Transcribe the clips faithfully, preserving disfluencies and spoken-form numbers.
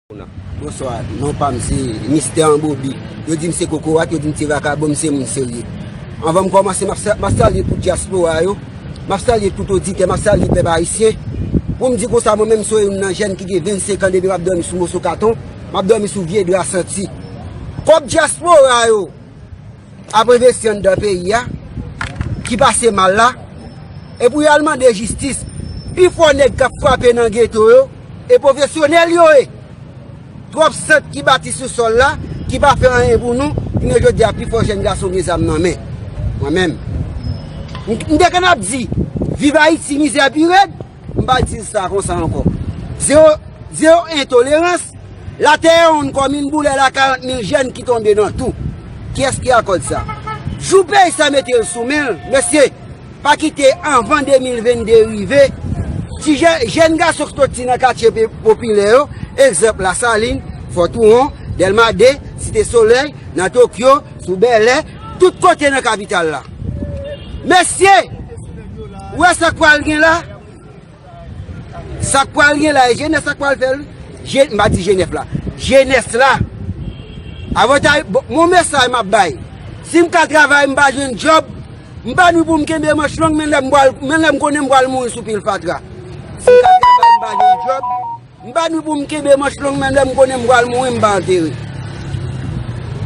Bonswa, non pa m se Mistè Anbobi. Yo di m se kokorat, yo di m se vakabon, m se moun serye. Anvan m kòmanse, m ap sa- m ap salye tout dyaspora yo, m ap salye tout oditè, m ap salye pèp ayisyen. Pou m di konsa, mwen menm m se youn nan jèn ki gen vennsenk an depi m ap dòmi sou moso katon, m ap dòmi sou vye dra santi. Kòb dyaspora yo, ap envesti anndan peyi a, ki pase mal la, e pou y al mande jistis. Pifò nèg k ap frape nan geto yo, e pwofesyonèl yo ye. Twòp sant ki bati sou sòl la, ki pa fè anyen pou nou, jounen jodi a pifò jèn gason gen zam nan men. Mwen menm, m m te konn ap di, viv Ayiti, mizè pi rèd. M pa di l sa konsa ankò. Zewo, zewo entolerans. Latè yon kòm yon boulè la, karant mil jèn ki tonbe nan twou. Kiyès ki akòz sa? Jou peyi sa mete l sou men l, mesye, pa kite anvan de mil vennde rive. Ti jè- jèn gason k soti nan katye pe- popilè yo, egzanp Lasalin, Fòtwouwon, Dèlma de, Site Solèy, nan Tokyo, sou Bèlè, tout kote nan kapital la. Mesye, ou wè sa k pral gen la? Sa k pral gen la, e jenès la k pral fè l. Je- m pa di jenès la. Jenès la. Avantay, bon, mon mesaj m ap bay. Si m ka travay, m pa jwenn djòb, m pa ni pou m kenbe manch long, men lè m pral- men lè m konnen m pral mouri sou pil fatra. Si m ka travay, m pa jwenn djòb, m pa ni pou m kenbe manch long, men lè m konnen m pral mouri, m pa antere.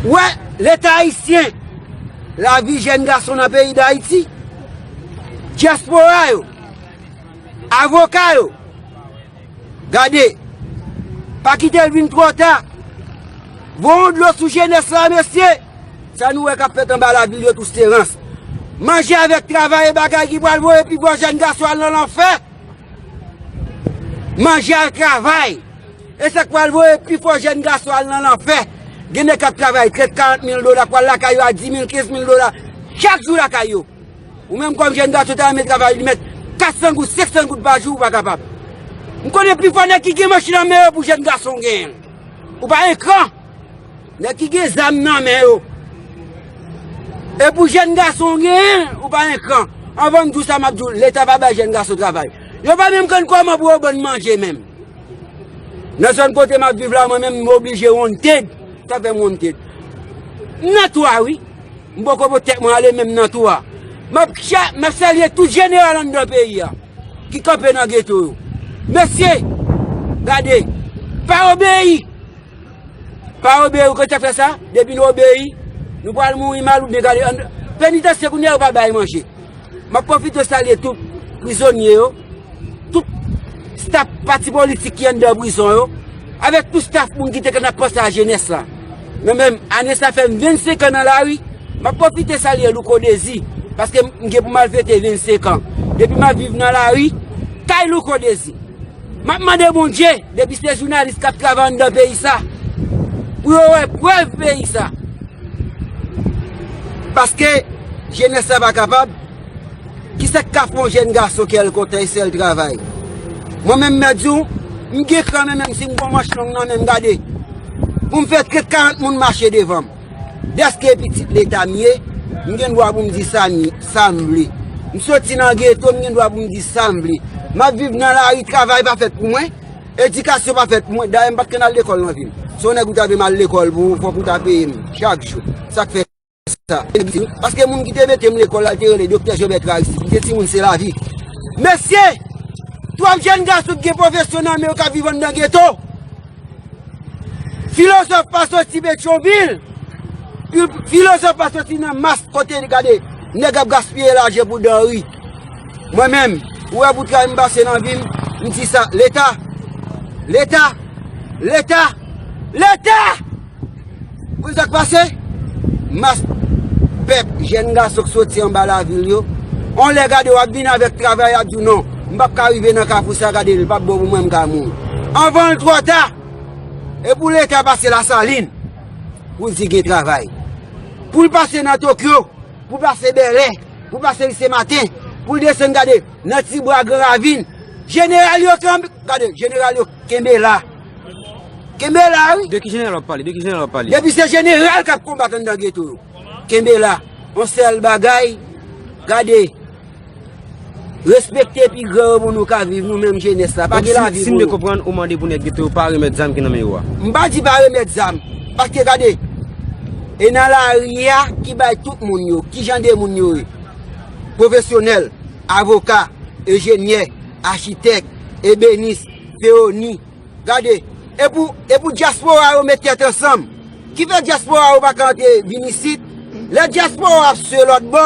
Wè, Leta ayisyen, lavi jèn gason nan peyi Dayiti, dyaspora yo, avoka yo, gade, pa kite l vin twò ta. Voye yon dlo sou jenès la, mesye. Sa nou wè k ap fèt anba lavil yo, tou se rans. Manje avèk travay e bagay ki pral voye pifò jèn gason al nan lanfè. Manje ak travay. E sa k pral voye pifò jèn gason al nan lanfè. Gen nèg k ap travay trèt, karant mil dola, pral lakay yo a dis mil, kenz mil dola chak jou lakay yo. Ou menm kòm jèn gason ta renmen travay, li mèt kat san goud, senk san goud pa jou, ou pa kapab. M konnen pifò nèg ki gen machin nan men yo pou jèn gason genyen l. Ou pa ekran. Nèg ki gen zam nan men yo. E pou jèn gason genyen l, ou pa ekran. Anvan m di w sa, m ap di w, Leta pa bay jèn gason travay. Yo pa menm konn kòman pou yo bann manje menm. Nan zòn kote m ap viv la, mwen menm, m oblije wanted. Sa fè m wanted. M nan twou a, wi. M poko pote tèt mwen ale menm nan twou a. M ap cha- m ap salye tout jeneral anndan peyi a ki kanpe nan geto yo. Mesye, gade, pa obeyi. Pa obeyi, ou konn sa k fè sa? Depi nou obeyi, nou pral mouri mal oubyen gade, ann- penitansye kounye a yo pa bay manje. M ap pwofite salye tout prizonye yo, tout staf pati politik ki anndan prizon yo, avèk tout staf moun ki te konn ap panse a jenès la. Mwen menm, ane sa fè m vennsenk an nan lari, m ap pwofite salye Louko Dezi, paske m gen pou m al fete vennsenk an. Depi m ap viv nan lari, kay Louko Dezi. M ap mande Bondye, depi se jounalis k ap travay anndan peyi sa, pou yo wè prèv peyi sa. Paske jenès la pa kapab. Kisa k ka fè yon jèn gason kè l kontan e sèl travay? Mwen menm, m mèt di w, m gen kran men, menm si m gon manch long nan men m, gade. Pou m fè trèt, karant moun mache devan m. Dèske pitit Leta m ye, m gen dwa pou m di sa m, sa m vle. M soti nan geto, m gen dwa pou m di sa m vle. M ap viv nan lari, travay pa fèt pou mwen, edikasyon pa fèt pou mwen. Dayè, m pa t konn al lekòl nan vi m. Se yon nèg ou ta vle m al lekòl pou, fòk ou ta peye m chak jou. Sa k fè sa? Paske moun ki te mete m lekòl la, te rele Doktè Jobert Aristide. Li te di moun se lavi. Mesye, twòp jèn gason ki gen pwofesyon nan men yo k ap viv anndan geto. Filozòf pa soti Petyonvil. Filozòf pa soti nan mas kote li gade nèg ap gaspiye lajan pou danri. Mwen menm, ou wè pou travay m pase nan vi m, m di sa, Leta, Leta, Leta, Leta! Ou konn sa k pase? Mas pèp, jèn gason k soti anba lavil yo, on lè gade w ap vin avèk travay, ap di w non, m p ap ka rive nan kafou sa, gade l p ap bon pou mwen, m ka mouri. Anvan l twò ta, e pou Leta pase Lasalin, pou l di gen travay. Pou l pase nan Tokyo, pou l pase Bèlè, pou l pase Lise Maten, pou l desann gade nan Tibwa Gran Ravin. Jeneral yo kanpe, gade, jeneral yo kenbe la. Kenbe la, wi. De ki jeneral w ap pale? De ki jeneral w ap pale? Depi se jeneral k ap konbat anndan geto yo, kenbe la. On sèl bagay, gade. Respekte pi gran yo pou nou ka viv, nou menm jenès la. Pa gen lavi pou nou. Si m byen konprann, ou mande pou nèg geto yo pa remèt zam ki nan men yo a. M pa di pa remèt zam. Paske gade, e nan lari a ki bay tout moun yo, ki jan de moun yo ye. Pwofesyonèl, avoka, enjenyè, achitèk, ebenis, fewoni. Gade, e pou, e pou dyaspora yo met tèt ansanm. Ki fè dyaspora yo pa ka antre vin isit? Lè dyaspora ap swe lòt bò,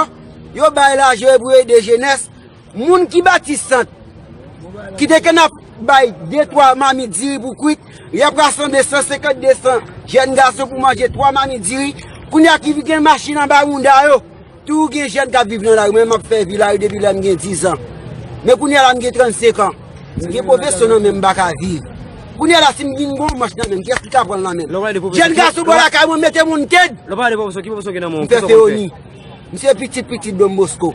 yo bay lajan pou ede jenès. Moun ki bati sant, ki te konn ap bay de twa mamit diri pou kwit, y ap rasanble san senkant, de san jèn gason pou manje twa mamit diri. Kounye a ki gen machin anba bounda yo, tou gen jèn k ap viv nan lari. Mwen, m ap fè vi lari depi lè m gen diz an. Men kounye a la, m gen trannsenk an. M gen pwofesyon nan men m, m pa ka viv. Kounye a la, si m vin gen yon manch nan men m, kiyès ki ka pran l nan men m? Lè w pale de pwofesyon, jèn gason bò lakay mwen, mete moun kèd. Lè w pale de pwofesyon, ki pwofesyon gen nan men w? M fè fewoni. M se pitit pitit Don Bosco.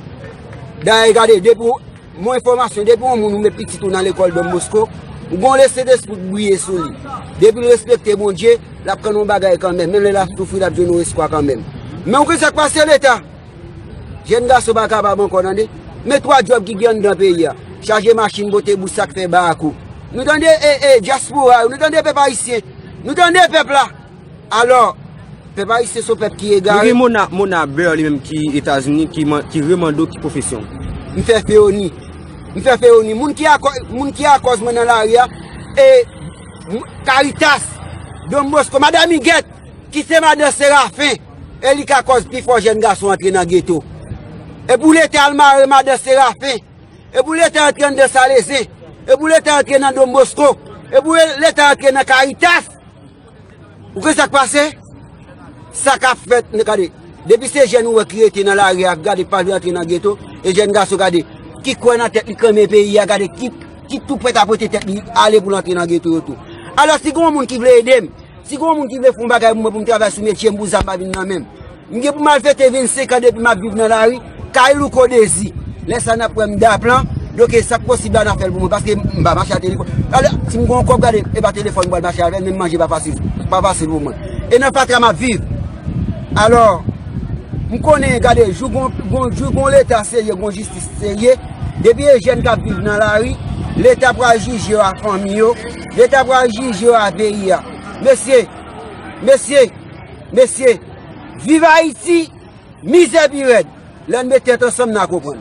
Dayè, gade, depi w, mon enfòmasyon, depi yon moun ou met pitit ou nan lekòl Don Bosco, ou gon Lesentespri k briye sou li. Depi l respekte Bondye, l ap konn yon bagay kanmenm. Menm lè l ap soufri, l ap jwenn yon espwa kanmenm. Men ou konn sa k pase Leta? Jèn gason pa kapab ankò, tande. Men twa djòb ki gen anndan peyi a. Chaje machin, pote bous, sa k fè barakou. Nou tande, e, e, dyaspora yo, nou tande pèp ayisyen. Nou tande pèp la. Alò, pèp ayisyen se yon pèp ki egare. Nou gen Mona, Mona Beurre li menm ki Etazini, ki, ki remande w ki pwofesyon w. M fè fewoni. M fè fewoni. Moun ki akò-, moun ki akòz mwen nan lari a, e, m-, Caritas, Don Bosco, Madan Igèt, ki se madan Serafen, e li ka kòz pifò jèn gason antre nan geto. E pou Leta al mare madan Serafen, e pou Leta antre anndan Salezen, e pou Leta antre nan Don Bosco, e pou Leta antre nan Caritas. Ou konn sa k pase? Sa k ap fèt, n gade. Depi se jèn ou wè ki rete nan lari a, gade, pa vle antre nan geto, e jèn gason, gade, ki kwè nan tèt li, k renmen peyi a, gade, ki, ki tou prèt a pote tèt li ale pou l antre nan geto yo tou. Alò, si gen yon moun ki vle ede m, si gen yon moun ki vle fè yon bagay pou mwen, pou m travay sou metye m, pou zam pa vin nan men m. M gen pou malfete vennsenk an depi m ap viv nan lari, kay Louko Dezi. Lè sa n ap wè m da plan, donk e sa k posib la n ap fè l pou mwen, paske m pa mache a telefòn. Alò, si m gen yon kòb, gade, e pa telefòn m pral mache avè l, menm manje pa fasil, pa fasil pou mwen. E nan fatra m ap viv. Alò, m konnen, gade, jou gon, gon, jou gon Leta serye, gon jistis serye, depi e jèn k ap viv nan lari, Leta pral jije yo a fanmi yo, Leta pral jije yo a peyi a. Mesye, mesye, mesye, viv Ayiti, mizè pi rèd. Lè n met tèt ansanm, n a konprann.